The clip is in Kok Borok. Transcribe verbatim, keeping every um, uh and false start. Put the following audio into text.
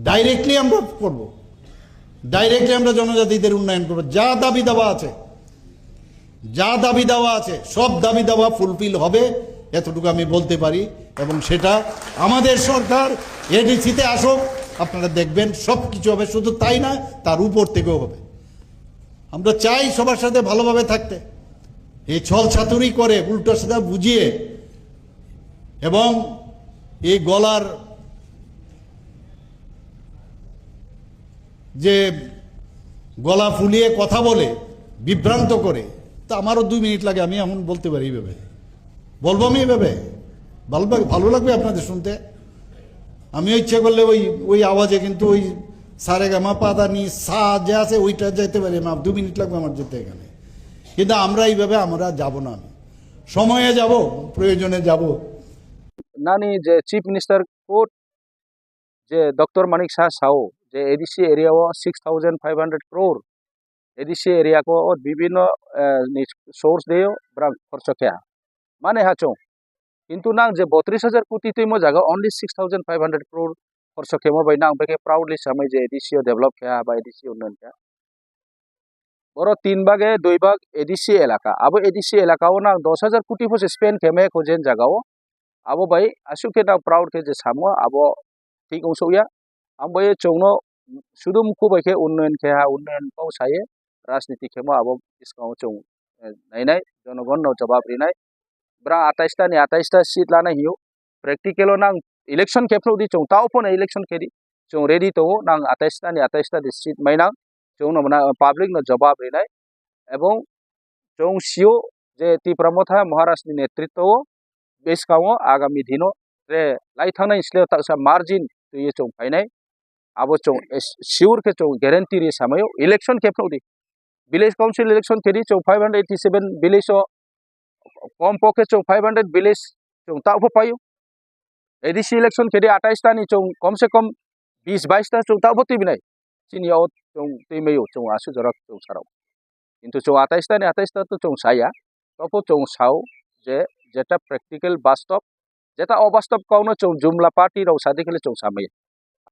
ডাইরেক্টলি আমরা করব, ডাইরেক্টলি আমরা জনজাতিদের উন্নয়ন করব। যা দাবি দাওয়া আছে, যা দাবি দাওয়া আছে, সব দাবি দাওয়া ফুলফিল হবে, এতটুকু আমি বলতে পারি। এবং সেটা আমাদের সরকার এডিসিতে আসুক, আপনারা দেখবেন সব কিছু হবে। শুধু তাই না, তার উপর থেকেও হবে। আমরা চাই সবার সাথে ভালোভাবে থাকতে। এই ছল ছাতুরি করে, উল্টো সিধা বুঝিয়ে এবং এই গলার যে গলা ফুলিয়ে কথা বলে, বিভ্রান্ত করে, তা আমারও দুই মিনিট লাগে, আমি এমন বলতে পারি এইভাবে। বলবো আমি এইভাবে? ভালো লাগ-, ভালো লাগবে আপনাদের শুনতে? আমিও ইচ্ছা করলে ওই, ওই আওয়াজে কিন্তু ওই সারেগামা পাদানি সা যে আছে ওইটা যেতে পারি, আমার দু মিনিট লাগবে আমার যেতে এখানে। কিন্তু আমরা এইভাবে আমরা যাব না, আমি সময়ে যাব, প্রয়োজনে যাব। Nani je Chief Minister quote je Doctor Manik Saha sao je A D C area o six thousand five hundred crore A D C area ko o bibhinno, eh, ni source deo brang khorcho khe ha. Mane ha chwng. Kintu nang je botris hajar koti twimo jaga only six thousand five hundred crore khorcho khemo bai nang beke proudly samai je A D C o develop khe ha ba A D C o unnayan khe ha. Boro tin bage dui bag A D C elaka. Abo A D C elaka o nang dos hajar koti pho se spend khe me kho jen jaga o. Abo bai aswk khe nang proud khe je samo abo thik wng suk ya. Ang bai chwngno sudu mukhu bai khe unnayan khe ha, unnayan kok saye rajniti khemo abo bwskango chwng, eh, nainai, jonogon no jawab rinai. Bra atais ta ni atais ta seat lana hiyo. Practical o nang election khe phano di chwng tao phano election khe di. Chwng ready tongo, nang atais ta ni atais ta di seat mai nang. Chwng no mona public no jawab rinai. Ebong chwng sio je Tipra Motha Maharaj ni netritwo o bwskango agami dino tre lai thangnai sle taksa margin twiwi chwng phainai. Abo chwng es-, sure khe chwng guarantee ri samaio election khe phano di. Village council election khe di chwng five hundred eighty seven village o kom pokhe chwng five hundred village chwng ta pho paio. A D C election khe di atais ta ni chwng kom se kom bis bais ta chwng ta pho twi binai. Chini o chwng twi maio chwng asu jora chwng sarao. Kintu chwng atais ta ni atais ta to chwng saya. To pho chwng sao je jeta practical bastob, jeta obastob kok no chwng jumla party rok sadi khe le chwng samaya.